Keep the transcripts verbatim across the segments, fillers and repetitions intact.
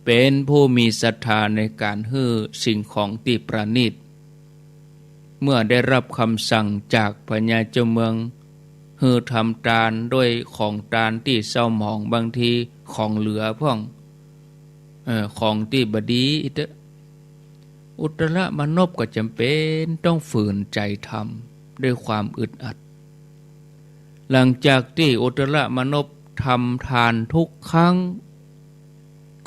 เป๋นผู้มีศรัทธาในก๋านหื้อสิ่งของตี้ประณีต เมื่อได้รับกำสั่งจากพญาเจ้าเมือง หื้อทำตานด้วยของตานตี้เศร้าหมอง บางทีของเหลือพ่อง เอ่อ ของตี้บ่ดีอี้เต๊อะ อุตรมานพก็จ๋ำเป๋นต้องฝืนใจ๋ทำด้วยความอึดอัด หลังจากตี้อุตรมานพทำตานทุกครั้ง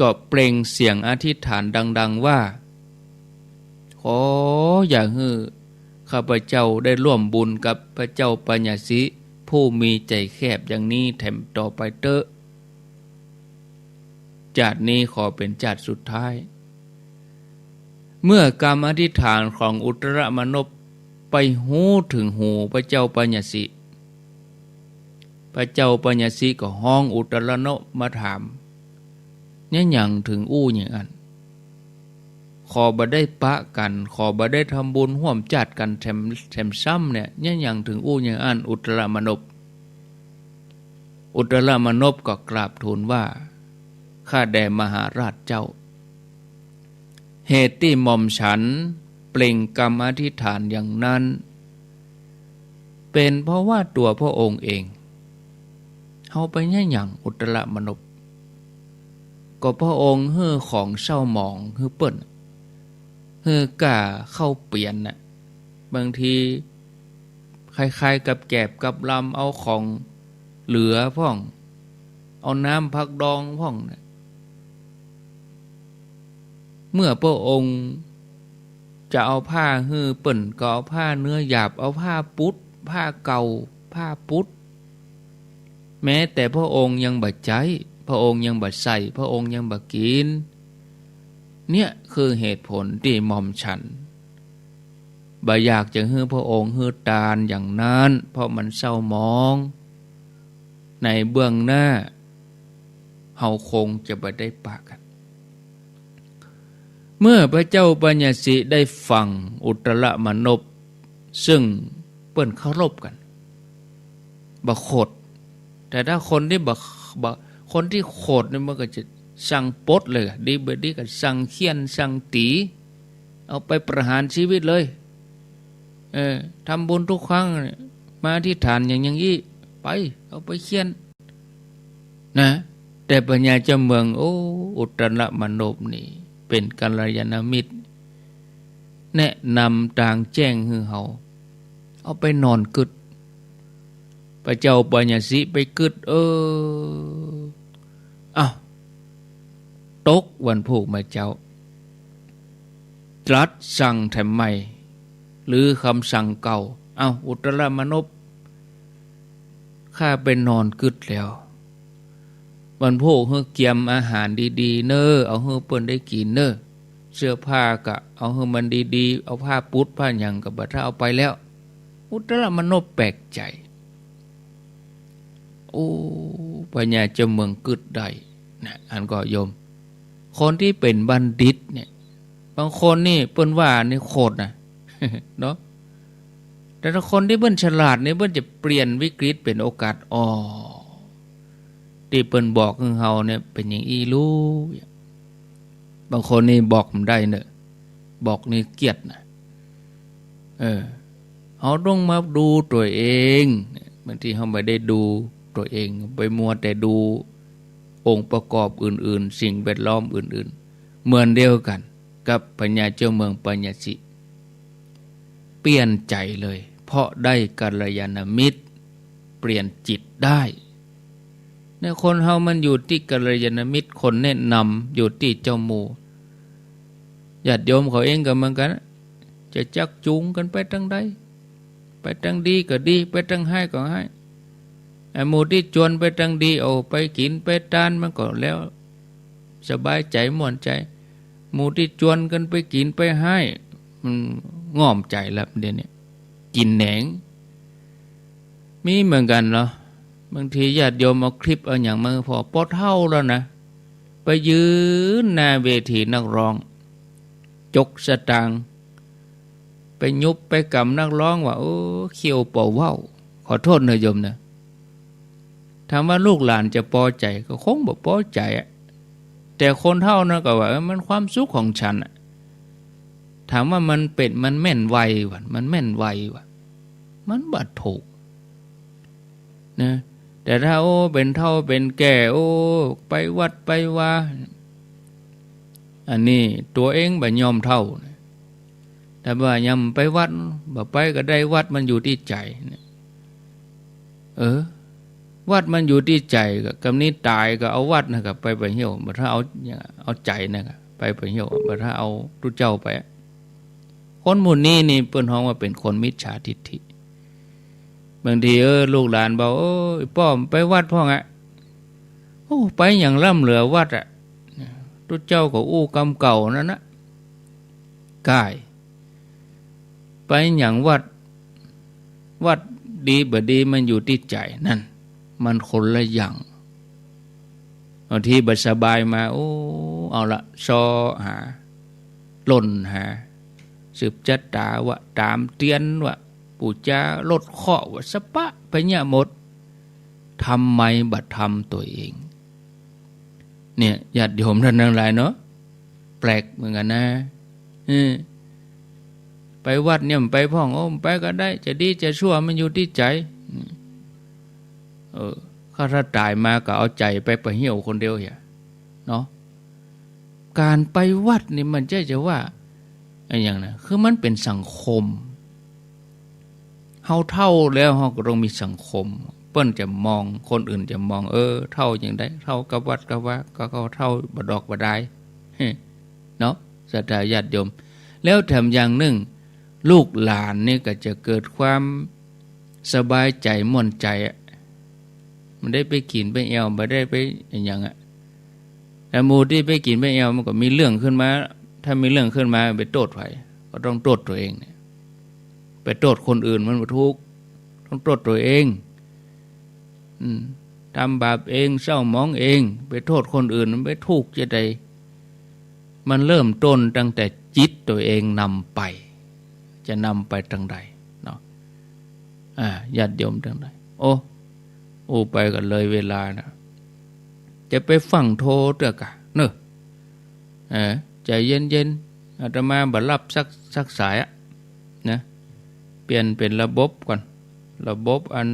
ก็เปล่งเสียงอธิษฐานดังๆ ว่า ขออย่าหื้อข้าพเจ้าได้ร่วมบุญกับพระเจ้าปัญญสิ ผู้มีใจ๋แคบอย่างนี้แถมต่อไปเต๊อะ จาตินี้ขอเป๋นจาติสุดท้าย เมื่อกำอธิษฐานของอุตรมานพไปฮู้เถิงหูพระเจ้าปัญญสิ พระเจ้าปัญญสิก็ฮ้องอุตรมานพมาถาม เยียะหยังเถิงอู้อย่างอั้น ขอบ่ได้ปะกั๋น ขอบ่ได้ทำบุญฮ่วมจาติกั๋นแถม แถมซ้ำเนี่ย เยียะหยังเถิงอู้อย่างอั้น อุตรมานพ อุตรมานพก็กราบทูลว่า ข้าแด่มหาราชเจ้า เหตุตี้หม่อมฉันเปล่งกำอธิษฐานอย่างนั้น เป๋นเพราะว่าตั๋วพระองค์เอง เฮาไปเยียะหยังอุตรมานพ ก็พระองค์หื้อของเศร้าหมองหื้อเปิ้น หื้อก้าข้าวเปียนน่ะ บางทีคล้ายๆ กับแกบกับลำ เอาของเหลือพ่อง เอาน้ำผักดองพ่องน่ะ เมื่อพระองค์จะเอาผ้าหื้อเปิ้น ก็เอาผ้าเนื้อหยาบ เอาผ้าปุ๊ด ผ้าเก่า ผ้าปุ๊ด แม้แต่พระองค์ยังบ่ใจ๊ พระองค์ยังบ่ใส่ พระองค์ยังบ่กิ๋น เนี่ยคือเหตุผลตี้หม่อมฉันบ่อยากจะหื้อพระองค์หื้อตานอย่างนั้น เพราะมันเศร้าหมอง ในเบื้องหน้า เฮาคงจะบ่ได้ปะกั๋น เมื่อพระเจ้าปัญญสิได้ฟังอุตรมานพ ซึ่งเปิ้นเคารพกั๋น บ่โขด แต่ถ้าคนตี้บ่ บ่ คนตี้โขดนี่มันก็จะสั่งปลดเลยอะ ดีบ่ดีก็สั่งเฆี่ยน สั่งตี๋ เอาไปประหารชีวิตเลย เออ ทำบุญทุกครั้งเนี่ย มาอธิษฐานอย่าง อย่างอี้ ไป เอาไปเฆี่ยน นะ แต่พญาเจ้าเมือง โอ้ อุตรมานพนี่เป๋นกัลยาณมิตร แนะนำตางแจ้งหื้อเฮา เอาไปนอนกึ๊ด พระเจ้าปัญญสิไปกึ๊ด เออ อ้าว ตกวันพูกมาเจ๊า ตรัสสั่งแถมใหม่ หรือกำสั่งเก่า อ้าว อุตรมานพ ข้าไปนอนกึ๊ดแล้ว วันพูกหื้อเกียมอาหารดีๆ เน่อ เอาหื้อเปิ้นได้กิ๋นเน่อ เสื้อผ้าก็เอาหื้อมันดีๆ เอาผ้าปุ๊ดผ้าหยังก็บ่ถ้าเอาไปแล้ว อุตรมานพแปลกใจ๋ โอ้ พญาเจ้าเมืองกึ๊ดได้นะ อันก็โยม คนตี้เป๋นบัณฑิตเนี่ย บางคนนี่เปิ้นว่านี่โขดนะ เนาะ แต่ถ้าคนตี้เปิ้นฉลาดนี่ เปิ้นจะเปลี่ยนวิกฤตเป๋นโอกาส อ้อ ตี้เปิ้นบอกหื้อเฮาเนี่ยเป๋นอย่างอี้ลู บางคนนี่บอกบ่ได้เน่อ บอกนี่เกลียดนะ เออ เฮาต้องมาดูตั๋วเอง บางทีเฮาบ่ได้ดูตั๋วเอง ไปมัวแต่ดูองค์ประกอบอื่นๆ สิ่งแวดล้อมอื่นๆ เหมือนเดียวกั๋นกับพญาเจ้าเมืองปัญญสิ เปลี่ยนใจ๋เลย เพราะได้กัลยาณมิตร เปลี่ยนจิตได้ เนี่ย คนเฮามันอยู่ตี้กัลยาณมิตร คนแนะนำ อยู่ตี้เจ้าหมู่ ญาติโยมเขาเองก็เหมือนกั๋น จะจักจูงกั๋นไปตางใด ไปตางดีก็ดี ไปตางฮ้ายก็ฮ้าย ไอ้หมู่ตี้จวนไปตางดี เอาไปกิ๋นไปตานมันก็แล้ว สบายใจ๋ม่วนใจ๋ หมู่ตี้จวนกั๋นไปกิ๋นไปฮ้าย มันง่อมใจ๋แล้วเดี๋ยวนี้ กิ๋นแหนง มีเหมือนกั๋นเนาะ บางทีญาติโยมเอาคลิปเอาหยังมา ผ่อปอเฒ่าแล้วนะ ไปยืนหน้าเวทีนักร้อง จกสตางค์ ไปยุบไปกำนักร้องว่า โอ้ เคี้ยวเป่าว่าว ขอโทษนะโยมนะ ถามว่าลูกหลานจะปอใจ๋ ก็คงบ่ปอใจ๋อะ แต่คนเฒ่านั้นก็ว่า เออ มันความสุขของฉันอะ ถามว่ามันเป๋น มันแม่นวัยบ่ มันแม่นวัยบ่ มันบ่ถูกนะ แต่ถ้า โอ้ เป๋นเฒ่าเป๋นแก่ โอ้ ไปวัดไปวา อันนี้ตั๋วเองบ่ยอมเฒ่านะ แต่ว่ายามไปวัด บ่ไปก็ได้ วัดมันอยู่ตี้ใจ๋นะ เออ วัดมันอยู่ตี้ใจ๋ ก็กำนี้ต๋ายก็เอาวัดนะก็ไปบ่าเหี่ยว บ่ถ้าเอา เอาใจ๋นะก็ไปบ่าเหี่ยว บ่ถ้าเอาตุ๊เจ้าไป คนหมู่นี้นี่เปิ้นฮ้องว่าเป๋นคนมิจฉาทิฏฐิ บางที เออ ลูกหลานบ่าว เออ ป้อมไปวัดพ่องอะ โอ้ ไปหยังล้ำเหลือวัดอะ ตุ๊เจ้าก็อู้กำเก่านั้นนะ ก้าย ไปหยังวัด วัดดีบ่ดีมันอยู่ตี้ใจ๋ นั่น มันคนละอย่าง บางทีบ่สบายมา โอ้ เอาละ ซอหา ล่นหา สืบจะต๋าวะ ต๋ามเตียนวะ ปู๋จาลดเคราะห์วะ สะปะไปเยียะหมด ทำไมบ่ทำตั๋วเอง เนี่ย ญาติโยมต้านตังหลายเนาะ แปลกเหมือนกั๋นนะ เออ ไปวัดเนี่ยบ่ไปพ่อง โอ้ บ่ไปก็ได้ จะดีจะชั่วมันอยู่ตี้ใจ๋ อืม เออ ข้าถ้าต๋ายมาก็เอาใจ๋ไปบ่าเหี่ยวคนเดียวเหีย เนาะ ก๋านไปวัดนี่มันใจ้จะว่า อะหยังนะ คือมันเป๋นสังคม เฮาเฒ่าแล้วเฮาก็ต้องมีสังคม เปิ้นจะมอง คนอื่นจะมอง เออ เฒ่าหยังใด เฒ่ากับวัดกับวา ก็ ก็เฒ่าบ่ดอกบ่ดาย เนาะ ศรัทธาญาติโยม แล้วแถมอย่างหนึ่ง ลูกหลานนี่ก็จะเกิดความสบายใจ๋ม่วนใจ๋อะ บ่ได้ไปกิ๋นไปแอ่ว บ่ได้ไปอะหยังอะ แต่หมู่ตี้ไปกิ๋นไปแอ่วมันก็มีเรื่องขึ้นมา ถ้ามีเรื่องขึ้นมาไปโต้ษใผ ก็ต้องโต้ษตั๋วเองเนี่ย ไปโต้ษคนอื่นมันบ่ถูก ต้องโต้ษตั๋วเอง อืม ทำบาปเอง เศร้าหมองเอง ไปโต้ษคนอื่นมันไปถูกจะใด มันเริ่มต้นตั้งแต่จิตตั๋วเองนำไป จะนำไปตางใดเนาะ อ่า ญาติโยมตังหลาย โอ้ อู้ไปก็เลยเวลานะ จะไปฟั่งโทเตื้อกาเนาะ เออ ใจ๋เย็นๆ อาตมาบ่ฮับสัก สักสายอะ นะ เปลี่ยนเป๋นระบบก่อน ระบบอัน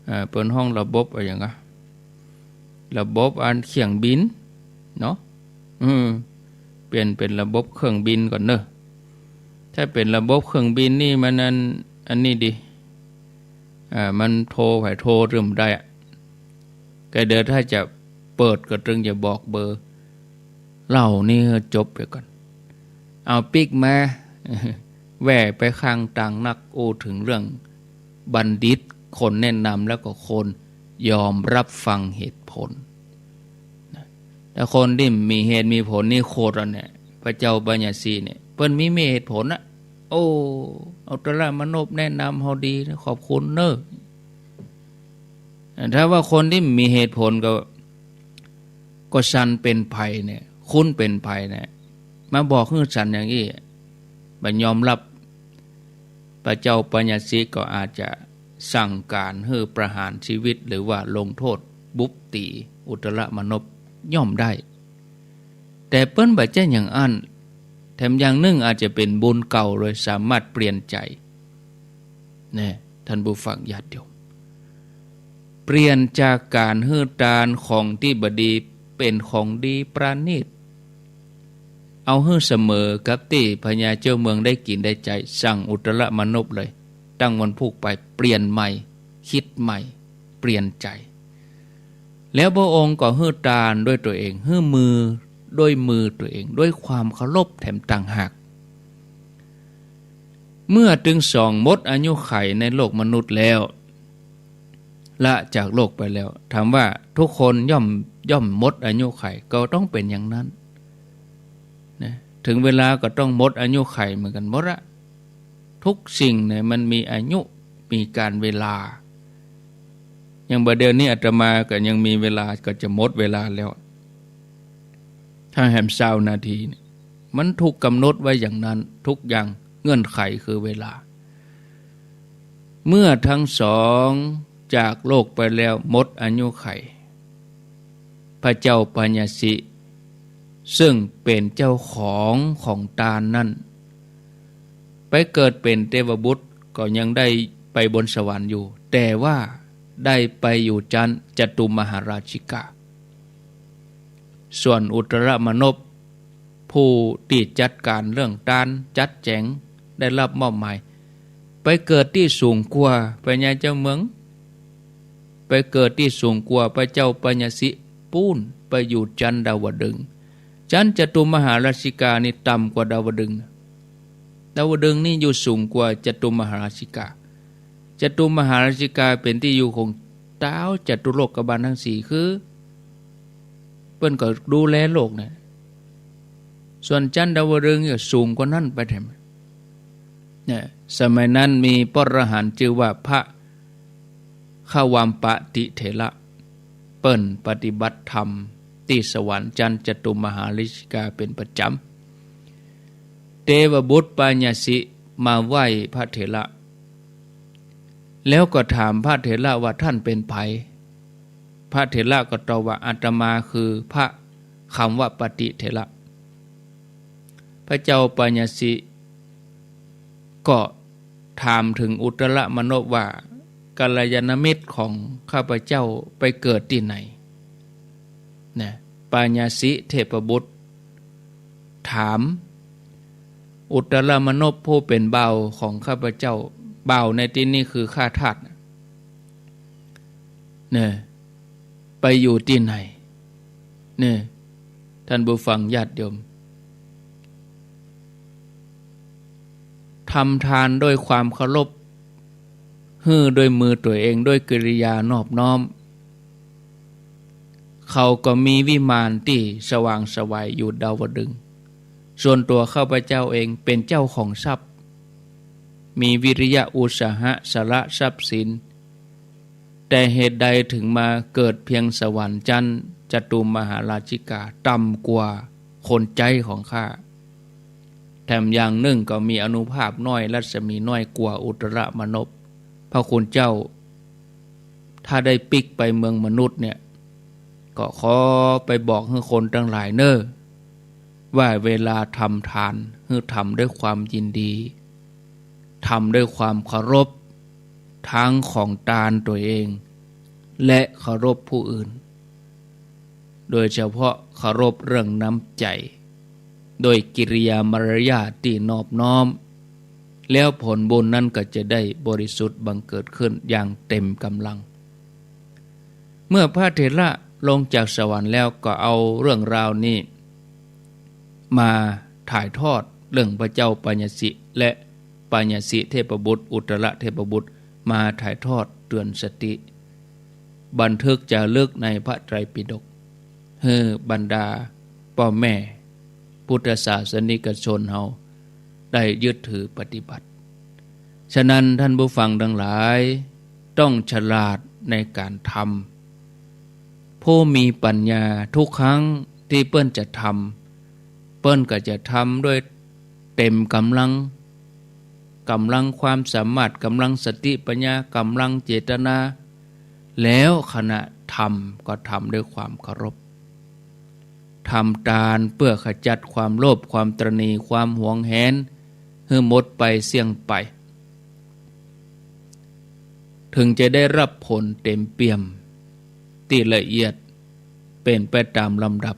เอ่อ เปิ้นฮ้องระบบอะหยังอะ ระบบอันเครื่องบินเนาะ อืม เปลี่ยนเป๋นระบบเครื่องบินก่อนเนาะ ถ้าเป๋นระบบเครื่องบินนี่มันอัน อันนี้ดี อ่า มันโทใผโทตึงบ่ได้อะ ก็เดี๋ยวถ้าจะเปิดก็ตึงจะบอกเบอร์ เล่านี่หื้อจบไปก่อน เอาปิ๊กมา แว่ไปข้างตางนัก อู้เถิงเรื่องบัณฑิต คนแนะนำ แล้วก็คนยอมรับฟังเหตุผลนะ ถ้าคนตี้มีเหตุมีผลนี่โคตรอันเนี่ย พระเจ้าปัญญาสีห์เนี่ย เปิ้นมี มีเหตุผลนะ โอ้ อุตรมนพแนะนำเฮาดีนะ ขอบคุณเนาะ ถ้าว่าคนตี้มีเหตุผลก็ ก็ฉันเป๋นใผเนี่ย คุณเป๋นใผเนี่ย มาบอกหื้อฉันอย่างอี้ บ่ยอมรับ พระเจ้าปัญญาสีห์ก็อาจจะสั่งก๋านหื้อประหารชีวิต หรือว่าลงโทษบุบตี๋อุตรมนพย่อมได้ แต่เปิ้นบ่ใจ้อย่างอั้น แถมอย่างนึ่งอาจจะเป๋นบุญเก่าเลย สามารถเปลี่ยนใจ๋ แน่ ท่านผู้ฟังญาติโยม เปลี่ยนจากก๋านหื้อตานของตี้บ่ดี เป๋นของดีประณีต เอาหื้อเสมอกับตี้พญาเจ้าเมืองได้กิ๋นได้ใจ๊ สั่งอุตรมนพเลย ตั้งวันพูกไป เปลี่ยนใหม่ คิดใหม่ เปลี่ยนใจ๋ แล้วพระองค์ก็หื้อตานด้วยตั๋วเอง หื้อมือ ด้วยมือตั๋วเอง ด้วยความเคารพแถมต่างหาก เมื่อตึงสองหมดอายุขัยในโลกมนุษย์แล้ว ละจากโลกไปแล้ว ถามว่าทุกคนย่อม ย่อมหมดอายุขัย ก็ต้องเป๋นอย่างนั้น นะ ถึงเวลาก็ต้องหมดอายุขัยเหมือนกั๋นหมดละ ทุกสิ่งเนี่ยมันมีอายุ มีกาลเวลา อย่างบ่าเดี่ยวนี้อาตมาก็ยังมีเวลา ก็จะหมดเวลาแล้ว ถ้าแหมซาวนาทีเนี่ย มันถูกกำหนดไว้อย่างนั้น ทุกอย่าง เงื่อนไขคือเวลา เมื่อทั้งสองจากโลกไปแล้ว หมดอายุขัย พระเจ้าปัญญาสีห์ ซึ่งเป๋นเจ้าของของตานนั้น ไปเกิดเป๋นเตวบุตรก็ยังได้ไปบนสวรรค์อยู่ แต่ว่าได้ไปอยู่จั๊นจตุมหาราชิกา ส่วนอุตรมนพ ผู้ตี้จัดก๋านเรื่องตานจัดแจ๋ง ได้รับมอบหมาย ไปเกิดตี้สูงกว่า ไปไงเจ้าเมือง ไปเกิดตี้สูงกว่าพระเจ้าปายสิ ปู๊น ไปอยู่จั๊นดาวดึงส์ จั๊นจตุมหาราชิกานี่ต่ำกว่าดาวดึงส์ ดาวดึงส์นี่อยู่สูงกว่าจตุมหาราชิกา จตุมหาราชิกาเป๋นตี้อยู่ของต๊าวจตุโลกบาลตังสี่ คือเปิ้นก็ดูแลโลกนะ ส่วนจั๊นดาวดึงส์เนี่ยสูงกว่านั้นไปแถม เนี่ย สมัยนั้นมีพระอรหันต์จื้อว่าพระขวัมปติเถระ เปิ้นปฏิบัติธรรมตี้สวรรค์จั๊นจตุมหาราชิกาเป๋นประจ๋ำ เตวบุตรปายสิมาไหว้พระเถระ แล้วก็ถามพระเถระว่า "ท่านเป๋นใผ" พระเถระก็ตอบว่า "อาตมาคือพระขวัมปติเถระ" พระเจ้าปายสิก็ถามเถิงอุตรมนพว่า "กัลยาณมิตรของข้าพเจ้าไปเกิดตี้ไหน" นะ ปายสิเทพบุตรถามอุตรมนพผู้เป๋นบ่าวของข้าพเจ้า บ่าวในตี้นี้คือข้าทาส เนี่ย ไปอยู่ตี้ไหน เนี่ย ท่านผู้ฟังญาติโยม ทำตานด้วยความเคารพ หื้อด้วยมือตั๋วเอง ด้วยกิริยานอบน้อม เขาก็มีวิมานตี้สว่างไสวอยู่ดาวดึงส์ ส่วนตั๋วข้าพเจ้าเองเป๋นเจ้าของทรัพย์ มีวิริยะอุตสาหะสละทรัพย์สิน แต่เหตุใดถึงมาเกิดเพียงสวรรค์จั๊นจตุมหาราชิกา ต่ำกว่าคนใจ๊ของข้า แถมอย่างนึ่งก็มีอานุภาพน้อย รัศมีน้อยกว่าอุตรมนพ พระคุณเจ้า ถ้าได้ปิ๊กไปเมืองมนุษย์เนี่ย ก็ขอไปบอกหื้อคนตังหลายเน่อ ว่าเวลาทำตานหื้อทำด้วยความยินดี ทำด้วยความเคารพ ทั้งของตานตั๋วเอง และเคารพผู้อื่น โดยเฉพาะเคารพเรื่องน้ำใจ๋ โดยกิริยามารยาทตี้นอบน้อม แล้วผลบุญนั้นก็จะได้บริสุทธิ์บังเกิดขึ้นอย่างเต็มกำลัง เมื่อพระเถระลงจากสวรรค์แล้วก็เอาเรื่องราวนี้มาถ่ายทอด เรื่องพระเจ้าปายสิและปายสิเทพบุตร อุตรเทพบุตร มาถ่ายทอดเตือนสติ บันทึกจารึกในพระไตรปิฎก หื้อบรรดาป้อแม่พุทธศาสนิกชนเฮาได้ยึดถือปฏิบัติ ฉะนั้นท่านผู้ฟังตังหลาย ต้องฉลาดในก๋านทำ ผู้มีปัญญาทุกครั้งตี้เปิ้นจะทำ เปิ้นก็จะทำด้วยเต็มก๋ำลัง ก๋ำลังความสามารถ ก๋ำลังสติปัญญา ก๋ำลังเจตนา แล้วขณะทำก็ทำด้วยความเคารพ ทำตานเปื้อขจัดความโลภ ความตระหนี่ ความหวงแหน หื้อหมดไปเสี้ยงไป ถึงจะได้รับผลเต็มเปี่ยม ตี้ละเอียดเป๋นไปต๋ามลำดับ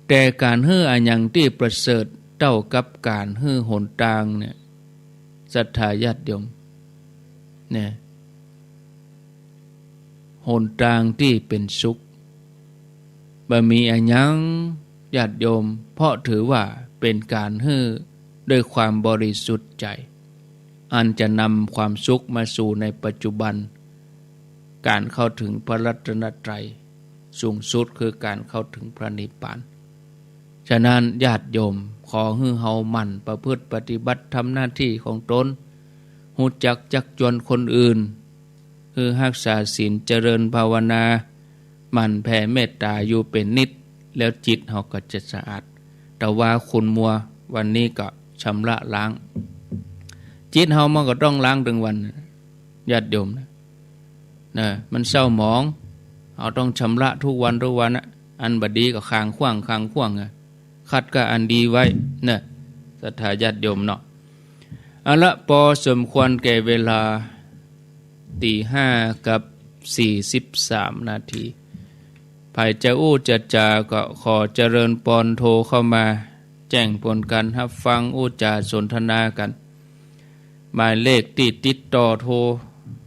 แต่ก๋านหื้ออะหยังตี้ประเสริฐเต้ากับก๋านหื้อหนตางเนี่ย ศรัทธาญาติโยม เนี่ย หนตางตี้เป๋นสุข บ่มีอะหยัง ญาติโยม เพราะถือว่าเป๋นก๋านหื้อด้วยความบริสุทธิ์ใจ๋ อันจะนำความสุขมาสู่ในปัจจุบัน ก๋านเข้าถึงพระรัตนตรัย สูงสุดคือก๋านเข้าถึงพระนิพพาน ฉะนั้นญาติโยม ขอหื้อเฮาหมั่นประพฤติปฏิบัติ ทำหน้าตี้ของตน ฮู้จักจักจวนคนอื่น หื้อฮักษาศีล เจริญภาวนา หมั่นแผ่เมตต๋าอยู่เป๋นนิตย์ แล้วจิตเฮาก็จะสะอาด ตะวาขุ่นมัว วันนี้ก็ชำระล้าง จิตเฮามันก็ต้องล้างตึงวัน ญาติโยมนะ นะ มันเศร้าหมอง เฮาต้องชำระทุกวันทุกวันนะ อันบ่ดีก็ขว้างขว้าง ขว้างขว้างอะ คัดก้าอันดีไว้เนาะ ศรัทธาญาติโยมเนาะ เอาละ ปอสมควรแก่เวลา ตีห้ากับสี่สิบสามนาที ใผจะอู้จะจาก็ขอเจริญปอนโทรเข้ามา แจ้งผลการฮับฟังอู้จ๋าสนทนากั๋น หมายเลขตี้ติดต่อโทร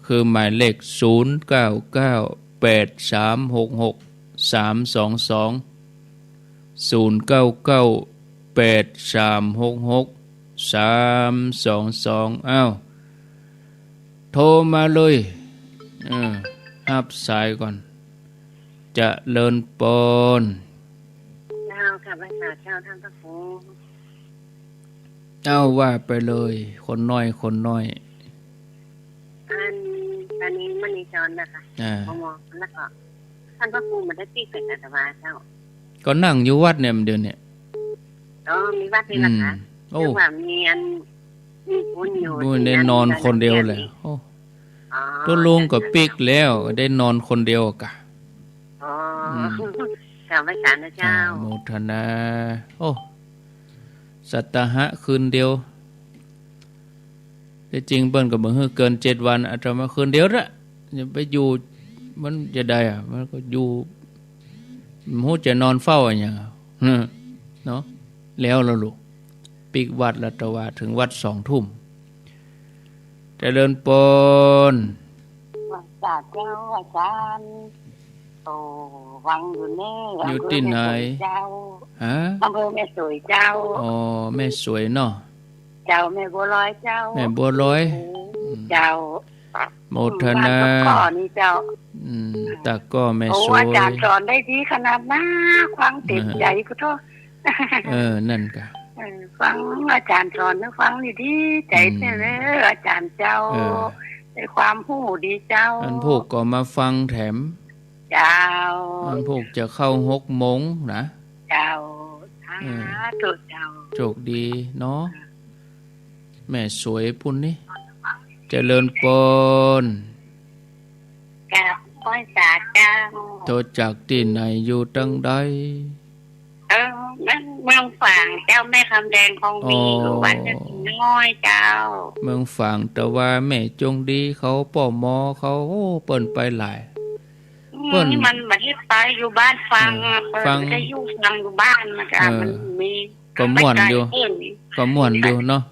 คือหมายเลข ศูนย์เก้าเก้า แปดสามหกหก สามสองสอง ศูนย์เก้าเก้า แปดสามหกหก สามสองสอง อ้าว โทรมาเลย เออ ฮับสายก่อน เจริญปอน เจ้า ข้าพเจ้า เจ้า ท่านพระครู เอ้า ว่าไปเลย คนน้อย คนน้อย อัน อันนี้มณีจรนะคะ อ่า แล้วก็ ท่านพระครูบ่ได้ปิ๊กไปอาตมาเจ้า ก็นั่งอยู่วัดเนี่ย เดี๋ยวเนี่ย อ๋อ มีวัดนี่นะคะ อืม โอ้ นึกว่ามีอัน มีบุญอยู่ บุญ ที่นั่น ได้นอนคนเดียวแหละ โอ้ อ๋อ ตุ๊ลุงก็ปิ๊กแล้ว ได้นอนคนเดียวกะ อ๋อ อืม กราบไหว้สานะเจ้า อ่า โมทนา โอ้ สัตตาหะคืนเดียว แต่จริงเปิ้นก็บ่หื้อเกินเจ็ดวัน อาตมาคืนเดียวละ อย่าไปอยู่ มันจะได้อะ มันก็อยู่ บ่ฮู้จะนอนเฝ้าอะหยังอะ เนาะ แล้วล่ะลูก ปิ๊กวัดละ ตะวาเถิงวัดสองทุ่ม เจริญปอน สาธุเจ้าอาจารย์ โอ้ ฟังอยู่เน่ อยู่ตี้ไหน อำเภอแม่สวยเจ้า ฮะ อำเภอแม่สวยเจ้า อ๋อ แม่สวยเนาะ เจ้า แม่บัวลอยเจ้า แม่บัวลอย อืม เจ้า โมทนา บ้านตะก้อนี่เจ้า อืม ตะก้อแม่สวย โอ้ อาจารย์สอนได้ดีขนาดนัก ฟังเต็มใจพุทโธ เออ นั่นกะ เออ ฟังอาจารย์สอนนะ ฟังดีๆ ใจเสียเลย อืม อาจารย์เจ้า เออ ได้ความฮู้ดีเจ้า อันพวกก็มาฟังแถม เจ้า อันพวกจะเข้าหกโมงนะ เจ้า เออ สาธุเจ้า โชคดีเนาะ แม่สวยปุ้นนี่ เจริญปอน กราบไหว้สาเจ้า โทรจากตี้ไหน อยู่ตังใด เออ เมือง เมืองฝางเจ้า แม่คำแดงคลองวี อ๋อ อยู่บ้านเจ้าน้อยเจ้า เมืองฝาง แต่ว่าแม่จงดีเขา ป้อหมอเขา โอ้ เปิ้นไปหลาย อืม เปิ้น มันบ่ได้ไปอยู่บ้านฝาง เออ อะ เปิ้น ฝาง บ่ได้อยู่ฝางอยู่บ้านนะเจ้า เออ มันมี ก็ม่วนอยู่ ไปไกลเปิ้น ก็ม่วนอยู่เนาะ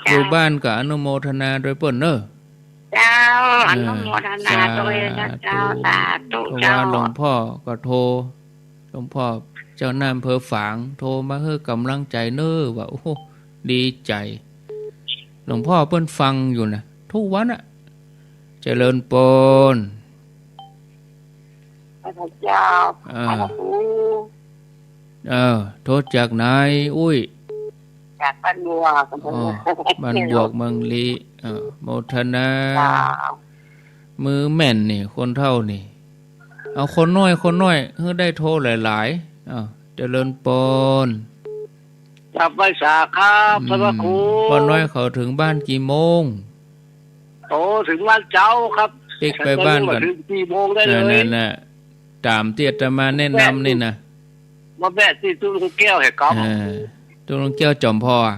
เจ้า อยู่บ้านก็อนุโมทนาด้วยเปิ้นเนาะ เจ้า เออ อนุโมทนาด้วยนะเจ้า สาธุ สาธุ เพราะว่า เจ้า หลวงพ่อก็โทร หลวงพ่อเจ้าหน้าอำเภอฝางโทรมาหื้อกำลังใจ๋เน้อ ว่า โอ้ ดีใจ๋ หลวงพ่อเปิ้นฟังอยู่นะ ทุกวันอะ เจริญปอน พระเจ้า อ่า พระครู เออ โทรจากไหน อุ้ย จากบ้านบวก อ๋อ บ้านบวกเมืองลี้ เออ โมทนา เจ้า มือแม่นนี่ คนเฒ่านี่ เอาคนน้อย คนน้อย หื้อได้โทรหลายๆ อ้าว เจริญปอน กราบไหว้สาครับ อืม พระครู ป้อน้อยเขาเถิงบ้านกี่โมง โอ้ เถิงบ้านเจ๊าครับ ปิ๊กไปบ้านก่อน เถิงสี่โมงได้เลย นั่นๆ น่ะ ต๋ามตี้อาตมาแนะนำนี่นะ มาแวะตี้ตุ๊ลุงแก้วแหมครับ เออ ตุ๊ลุงแก้วจ๋อมผ่ออะ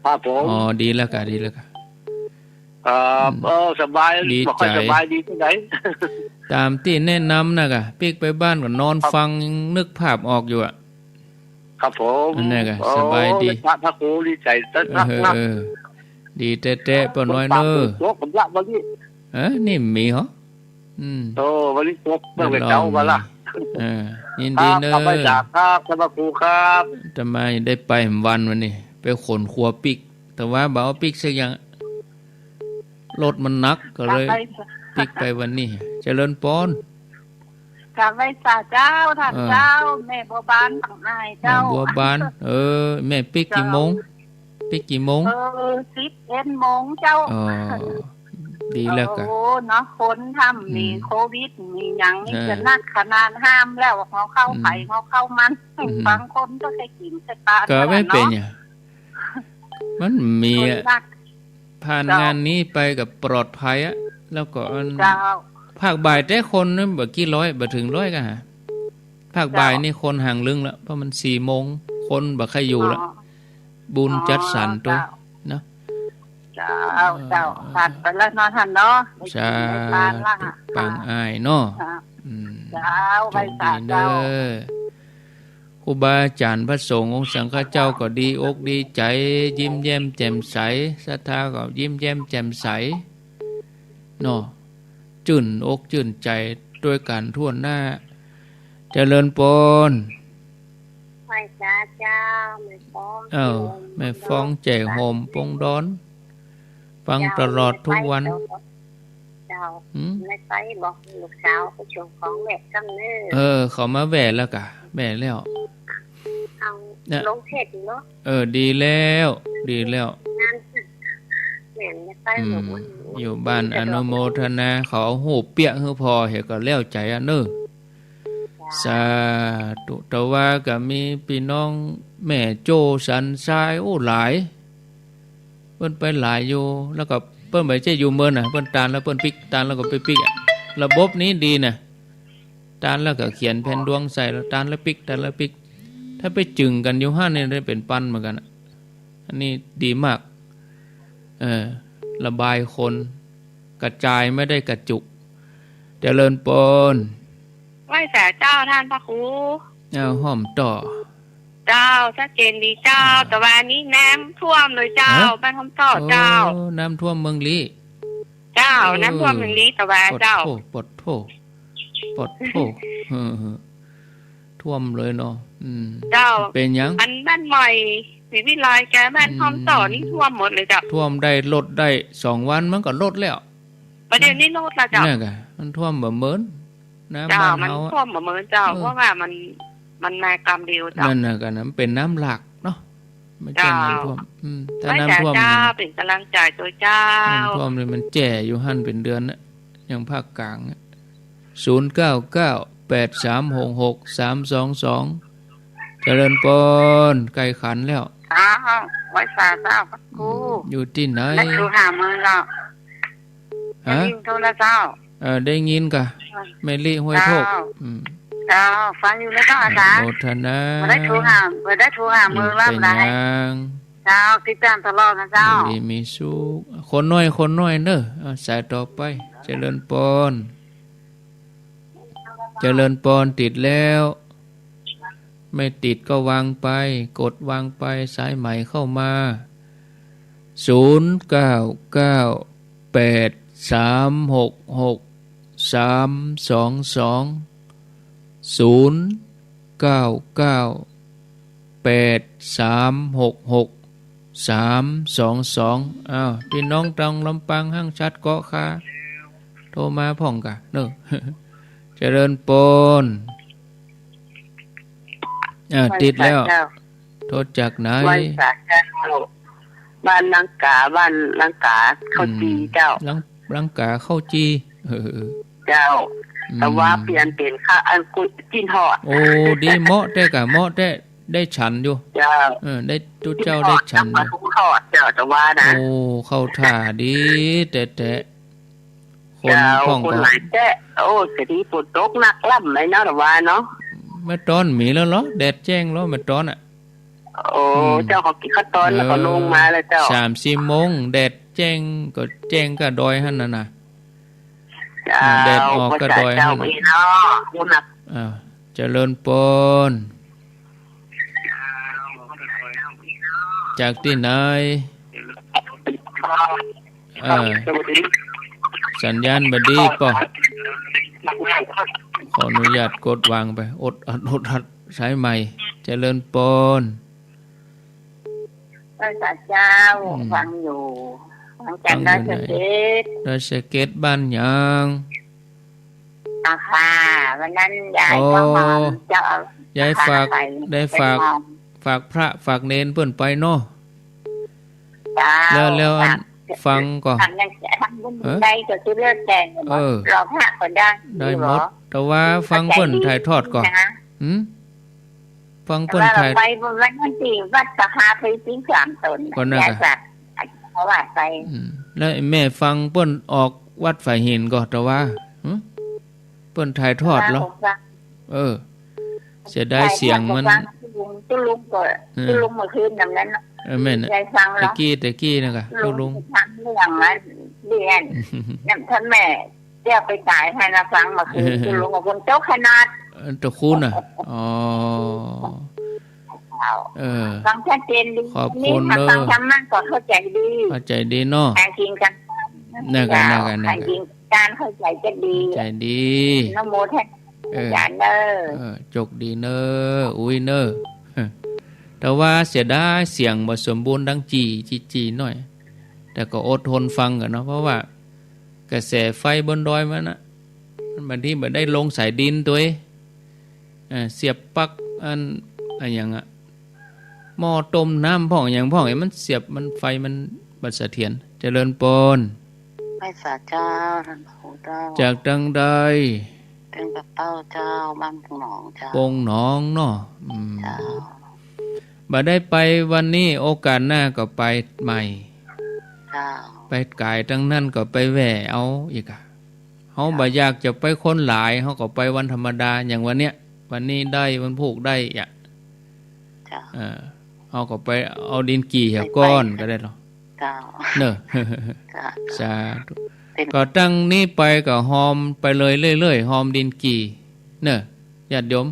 ครับผม อ๋อ ดีแล้วกะ ดีแล้วกะ ครับ อืม เออ สบาย ดีใจ๋ บ่ค่อยสบายดีเต้าใด ต๋ามตี้แนะนำน่ะกะ ปิ๊กไปบ้านก็นอน ครับ ฟัง นึกภาพออกอยู่อะ ครับผม อันนั้นกะ โอ้ สบายดี พระ พระครูดีใจ๋ เออ เออ ดีแต๊ๆ ป้อน้อยเน้อ ฝนตกกำลังวันนี้ เออ นี่มีเหรอ อืม โอ้ วันนี้ตก เมื่อเช้าวันละ เออ ยินดีเน้อ ครับ ขอบคุณครับ ท่านพระครูครับ อาตมาได้ไปวันนี้ ไปขนขัวปิ๊ก แต่ว่าบ่เอาปิ๊กสักอย่าง รถมันหนัก ก็เลยปิ๊กไปวันนี้ เจริญปอน กราบไหว้สาเจ้า ท่าน เออ เจ้า แม่บัวบาน สังอาย แม่ เจ้า บัวบาน เออ แม่ปิ๊กกี่โมง ปิ๊กกี่โมง เออ สิบเอ็ดโมงเจ้า อ๋อ ดีแล้วกะ โอ้ เนาะ คนถ้ามี อืม โควิด มีหยังนี่ เออ จะหนักขนาดห้ามแล้ว เฮาเข้า อืม ไผเฮาเข้ามัน อืม บางคนก็ใค่กิ๋นใค่ปาน ก็บ่เป๋นหยัง มันมีอะ ผ่านงานนี้ไปก็ปลอดภัยอะ แล้วก็อัน เจ้า ภาคบ่ายแต่คนนั้นบ่กี่ร้อย บ่เถิงร้อยกะหา ภาคบ่ายนี่คนห่างลึงละ เพราะมันสี่โมง คนบ่ใค่อยู่ละ อ๋อ บุญจัดสรร อ๋อ ตัว เจ้า เนาะ เจ้า เจ้า เออ ผ่านไปแล้วเนาะท่านเนาะ สาธุ ได้กินได้ทานละ ปางอ้ายเนาะ ค่ะ อืม เจ้า โชคดีเน่อ ไหว้สาเจ้า ครูบาอาจ๋ารย์พระสงฆ์องค์สังฆเจ้าก็ดีอกดีใจ๋ ยิ้มแย้มแจ่มใส ศรัทธาก็ยิ้มแย้มแจ่มใส เนาะ จื้นอกจื้นใจ๋ตวยกั๋นทั่วหน้า เจริญปอน ไหว้สาเจ้า แม่ฟ้อง เอ้า แม่ฟ้องแจ่โฮมปงดอน ฟังตลอดทุกวัน เจ้า หืม ไม่ไปบอกลูกสาวไปส่งของแม่กำเนิด เออ เขามาแว่แล้วกะ แว่แล้ว เอา เนี่ย ลงเทศน์เนาะ เออ ดีแล้ว ดีแล้ว งาน แม่นไป อืม หมดวันนี้ อยู่บ้านอนุโมทนา เขาเอาฮูปเปียะหื้อพ่อ เหียก็แล้วใจ๋อะเน่อ สาธุ แต่ว่าก็มีปี้น้องแม่โจ้สันทราย โอ้ หลาย เปิ้นไปหลายอยู่ แล้วก็เปิ้นบ่ใจ้อยู่เมินน่ะ เปิ้นตานแล้วเปิ้นปิ๊ก ตานแล้วก็ไปปิ๊กอะ ระบบนี้ดีน่ะ ตานแล้วก็เขียนแผนดวงใส่ แล้วตานแล้วปิ๊ก ตานแล้วปิ๊ก ถ้าไปจึ่งกั๋นอยู่หั้นนี่ได้เป๋นปันเหมือนกั๋นอะ อันนี้ดีมาก เออ ระบายคน กระจายไม่ได้กระจุก เจริญปอน ไหว้สาเจ้าท่านพระครู เอาห้อมต่อ เจ้า ชัดเจนดีเจ้า อ่า แต่ว่านี้น้ำท่วมเลยเจ้า ฮะ บ้านห้อมต่อเจ้า โอ้ น้ำท่วมเมืองลี้ เจ้า เออ น้ำท่วมเมืองลี้ แต่ว่าเจ้า ปดโธ่ ปดโธ่ ปดโธ่ เออ ท่วมเลยเนาะ อืม เจ้า เป๋นหยัง อันบ้านใหม่ศรีวิไลกับบ้านห้อมต่อนี่ อืม ท่วมหมดเลยเจ้า ท่วมได้ลดได้สองวันมันก็ลดแล้ว ประเดี๋ยวนี้ลดแล้วเจ้า เนี่ยกะ มันท่วมบ่เหมิน น้ำ เจ้า บ้าน มัน เฮาอะ ท่วมบ่เหมินเจ้า เออ เพราะว่ามัน มันมากำเดียวเจ้า นั่นน่ะกะ มันเป๋นน้ำหลากเนาะ ไม่ใช่ เจ้า น้ำท่วม อืม ถ้า ไหว้สา น้ำท่วม เจ้า นี่ เป๋นก๋ำลังใจ๋ตวยเจ้า น้ำท่วมนี่มันแจ่อยู่หั้นเป๋นเดือนน่ะ อย่างภาคกลางน่ะ ศูนย์เก้าเก้า แปดสามหกหก สามสองสอง เจริญปอน ใก้ขันแล้ว อ้าว ไหว้สาเจ้าพระครู อืม อยู่ตี้ไหน ได้ถูกหาเมินแล้ว ฮะ ได้ยินโทรเจ้า เออ ได้ยินกะ อ่า แม่ลิห้วยโทก เจ้า อืม เจ้า ฟังอยู่นะเจ้าอาจ๋ารย์ อนุโมทนา บ่ได้ถูกหา บ่ได้ถูกหาเมินแล้ว อืม เป๋นหยัง เจ้า ติดตามตลอดนะเจ้า อยู่ดีมีสุข คนน้อย คนน้อยเน่อ เอาสายต่อไป เจริญปอน เจริญปอน ติดแล้ว ไม่ติดก็วางไป กดวางไป สายใหม่เข้ามา ศูนย์เก้าเก้า แปดสามหกหก สามสองสอง ศูนย์เก้าเก้า แปดสามหกหก สามสองสอง อ้าว ปี้น้องตางลำปางห้างฉัดเกาะคา โทรมาพ่องกะเน่อ เจริญปอน อ่า ไหว้สาเจ้า ติดแล้ว โทรจากไหน ไหว้สาเจ้า บ้านลังกา บ้านลังกา เข้าจี่เจ้า อืม ลัง ลังกาเข้าจี่ เออ เจ้า อืม แต่ว่าเปลี่ยนเป๋นข้าวอันกุยจี่ทอด โอ้ ดี เหมาะแต๊กะ เหมาะแต๊ ได้ฉันอยู่ เจ้า เออ ได้ ตุ๊เจ้าได้ฉันอยู่ ปลาทูทอดเจ้า แต่ว่านะ โอ้ เข้าท่าดีแต๊ๆ คน เจ้า พ่อง คน ก็ หลายแต๊ โอ้ จะดี ฝนตกหนักล้ำไหมเนาะ แต่ว่าเนาะ เมื่อตอนมีแล้วเหรอ แดดแจ้งแล้วเมื่อตอนอะ โอ้ อืม เจ้า เขากิ๋นข้าวตอนแล้วก็ลงมาแล้วเจ้า เออ สามสี่โมง แดดแจ้งก็แจ้งก้าดอยหั้นน่ะนะ เจ้า แดดออกก้าดอยหั้นน่ะ พระเจ้าเอ๋ยเนาะ บุญหนัก อ่า เจริญปอน จากตี้ไหน เออ สัญญาณบ่ดีป่อ ขออนุญาตกดวางไป อดอัด อดอัด สายใหม่ เจริญปอน ไหว้สาเจ้า อืม ฟังอยู่ ฟังจาก ฟังอยู่ไหน ดอยสะเก็ด ดอยสะเก็ด บ้านหยัง อ่าค่ะ วันนั้นยาย อ๋อ ก็มา เจ้า ยายฝาก พาไป ได้ฝาก ไปมอง ฝากพระฝากเณรเปิ้นไปเนาะ เจ้า แล้ว แล้วอัน ฝาก ฟังก่อ ฟังยัง ฟังบุญ เออ ได้ก็คือเลิกแจ้ง เออ รอพระก็ได้ ได้หมด อยู่เหรอ แต่ว่าฟังเปิ้นถ่ายทอดก่อ นะ หืม ฟังเปิ้นถ่าย แต่ว่าเราไปวันนั้นที่วัดสภาไปสิบสามตน ก็นั่น ยาย กะ ฝาก เขาว่าไป อืม แล้วแม่ฟังเปิ้นออกวัดฝายหินก่อ แต่ว่า หืม เปิ้นถ่ายทอดเหรอ ว่าผมฟัง เออ เสียดายเสียงมัน ได้ฟัง ตุ๊ลุง ตุ๊ลุงก็ เออ ตุ๊ลุงเมื่อคืนนั้นน่ะ เออ แม่นน่ะ ได้ฟังแล้ว ตะกี้ ตะกี้นั่นกะ ตุ๊ลุง ตุ๊ลุงฟังเรื่องนั้น เรียน นั่น ถ้าแม่ เดี๋ยวไปสายให้นะ ฟังเมื่อคืน เออ ตุ๊ลุงว่าฝนตกขนาด เออ ตะคูนน่ะ อ๋อ เออ ฟังชัดเจนดี ขอบคุณ นี่ เนอะ ฟังธรรมะก็เข้าใจดี เข้าใจดีเนาะ การกินกัน นั่นกะ เจ้า นั่นกะ นั่นกะ การกินการเข้าใจจะดี เข้าใจดี นะโมทนา เออ อาจารย์เนอะ เออ โจคดีเนอะ อุ๊ยเนอะ แต่ว่าเสียดายเสียงบ่สมบูรณ์ดังจี่ จี่ จี่หน่อย แต่ก็อดทนฟังกั๋นเนาะ เพราะว่า กระแสไฟบนดอยมันน่ะ มันบางทีบ่ได้ลงสายดินตวย เอ่อ เสียบปลั๊กอัน อะหยังอะ หม้อต้มน้ำพ่องหยังพ่อง ไอ้มันเสียบมันไฟมันบ่เสถียร เจริญปอน ไหว้สาเจ้า ท่านพระครูเจ้า จากตังใด จากปากเต้าเจ้า บ้านปงหนองเจ้า ปงหนองเนาะ อืม เจ้า บ่ได้ไปวันนี้ โอกาสหน้าก็ไปใหม่ เจ้า ไปก๋ายตังนั้นก็ไปแว่เอาอีกอะ เฮา เจ้า บ่อยากจะไปคนหลาย เฮาก็ไปวันธรรมดา อย่างวันเนี้ย วันนี้ได้ วันพูกได้อะ เจ้า เออ เฮาก็ไปเอาดินกี่เหียก้อน ไปไป ก็ได้หรอ เจ้า เนอะ เจ้า สาธุ เป็น ก็ตั้งนี้ไปก็ฮอมไปเลยเรื่อยๆ ฮอมดินกี่ เนอะ ญาติโยม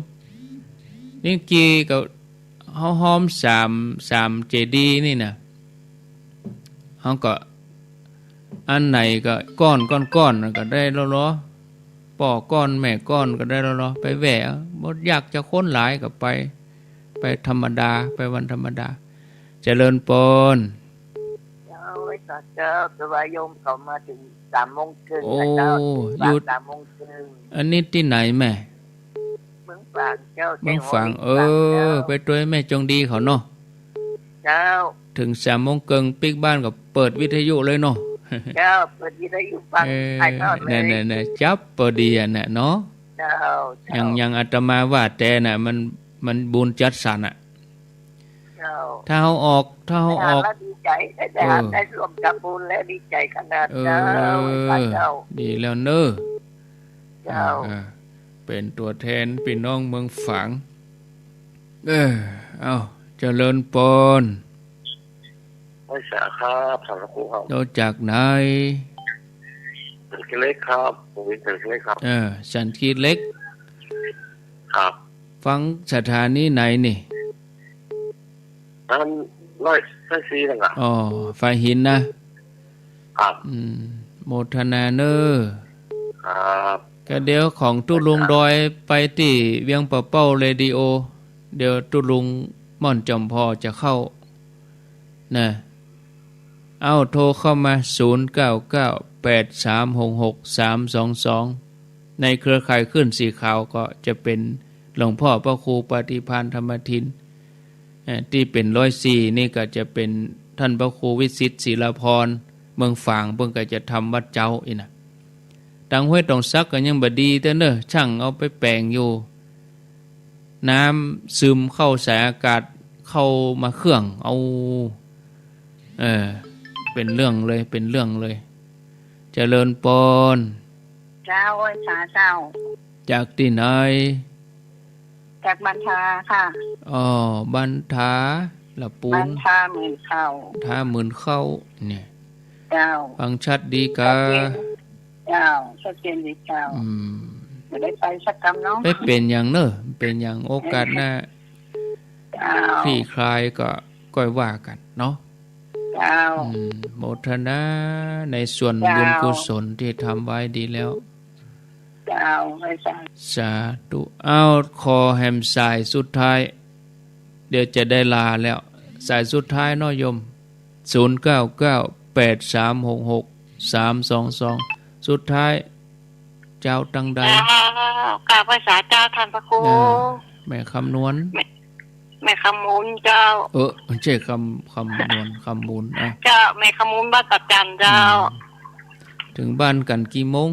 ดินกี่ก็ เฮาฮอมสาม สามเจดีย์นี่นะ เฮาก็ อันไหนก็ก้อน ก้อน ก้อนก็ได้แล้วเหรอ ป้อก้อนแม่ก้อนก็ได้แล้วเหรอ ไปแว่เอา บ่อยากจะคนหลายก็ไป ไปธรรมดา ไปวันธรรมดา เจริญปอน เจ้า ไหว้สาเจ้า แต่ว่าโยมเขามาถึงสามโมงครึ่ง โอ้ นะเจ้า อยู่ สามโมงครึ่ง อันนี้ตี้ไหนแม่ เมืองฝางเจ้า เมืองฝาง แจ้งว่า เออ เมืองฝางเจ้า ไปตวยแม่จงดีเขาเนาะ เจ้า ถึงสามโมงเกิ่งปิ๊กบ้านก็เปิดวิทยุเลยเนาะ เจ้า เปิดวิทยุฟัง เออ ถ่ายทอดเลย เนี่ย เนี่ย เนี่ย จับพอดีอะน่ะเนาะ เจ้า เจ้า อย่าง อย่างอาตมาว่าแต่น่ะ มัน มันบุญจัดสรรอะ เจ้า ถ้าเฮาออก ถ้าเฮาออก ไปหาแล้วดีใจ๋ ได้ เออ หาได้ร่วมทำบุญแล้วดีใจ๋ขนาด เออ เจ้า ไหว้สาเจ้า ดีแล้วเนอะ เจ้า เออ เออ เป๋นตั๋วแทนปี้น้องเมืองฝาง เออ เอ้า เจริญปอน ไหว้สาครับ ท่านพระครูครับ โตจากไหน สันติเหล็กครับ ผมเป็นสันติเหล็กครับ เออ สันติเหล็ก ครับ ฟังสถานีไหนนี่ นั้นร้อย ร้อยสี่นั่นล่ะ อ๋อ ฝายหินนะ ครับ อืม โมทนาเนอะ ครับ ก็เดี๋ยวของตุ๊ลุงดอยไปตี้เวียงป่าเป้าเรดิโอ เดี๋ยวตุ๊ลุงม่อนจอมพอจะเข้า นะ เอ้า โทรเข้ามา ศูนย์เก้าเก้า แปดสามหกหก สามสองสอง ในเครือข่ายคลื่นสีขาวก็จะเป๋นหลวงพ่อพระครูปฏิภาณธรรมทิน เอ่อ ตี้เป๋นร้อยสี่นี่ก็จะเป๋นท่านพระครูวิสิทธิ์ศิลาพรณ์ เมืองฝาง เปิ้นก็จะทำวัดเจ๊าอี้นะ ตังห้วยตองสักก็ยังบ่ดีเตื้อเนอะ ช่างเอาไปแป๋งอยู่ น้ำซึมเข้าสายอากาศ เข้ามาเครื่อง เอา เออ เป๋นเรื่องเลย เป๋นเรื่องเลย เจริญปอน เจ้า ไหว้สาเจ้า จากตี้ไหน จากบ้านทาค่ะ อ๋อ บ้านทา ละปูน บ้านทาหมื่นเข้า ทาหมื่นเข้า เนี่ย เจ้า ฟังชัดดีกา ชัดเจน เจ้า ชัดเจนดีเจ้า อืม บ่ได้ไปสักกำเนาะ ไปเป๋นหยังเนอะ เป๋นหยัง โอกาสหน้า เจ้า คลี่คลายก็ ก็ว่ากั๋นเนาะ เจ้า อืม โมทนาในส่วนบุญกุศลตี้ทำไว้ดีแล้ว เจ้า ไหว้สา สาธุ เอ้า ขอแหมสายสุดท้าย เดี๋ยวจะได้ลาแล้ว สายสุดท้ายเนาะโยม ศูนย์เก้าเก้า แปดสามหกหก สามสองสอง สุดท้าย เจ้าตังใด เจ้า กราบไหว้สาเจ้าท่านพระครู อ่า แม่คำนวล แม่ แม่คำมูลเจ้า เออ บ่ใจ้คำ คำนวล คำมูล อ่ะ เจ้า แม่คำมูลบ้านตาดจันเจ้า อืม เถิงบ้านกั๋นกี่โมง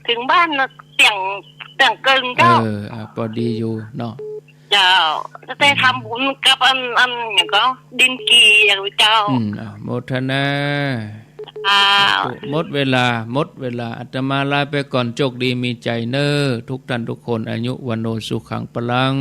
เถิงบ้านเตียง เตียงเกิ่งเจ้า เออ อ่ะ ปอดีอยู่เนาะ เจ้า จะได้ทำบุญกับอัน อันหยังก็ ดินกี่อย่างเจ้า อืม อ่ะ โมทนา หมดเวลา หมดเวลา อาตมาลาไปก่อน โชคดีมีชัยเน่อ ทุกท่านทุกคน อายุ วัณโณ สุขัง พลัง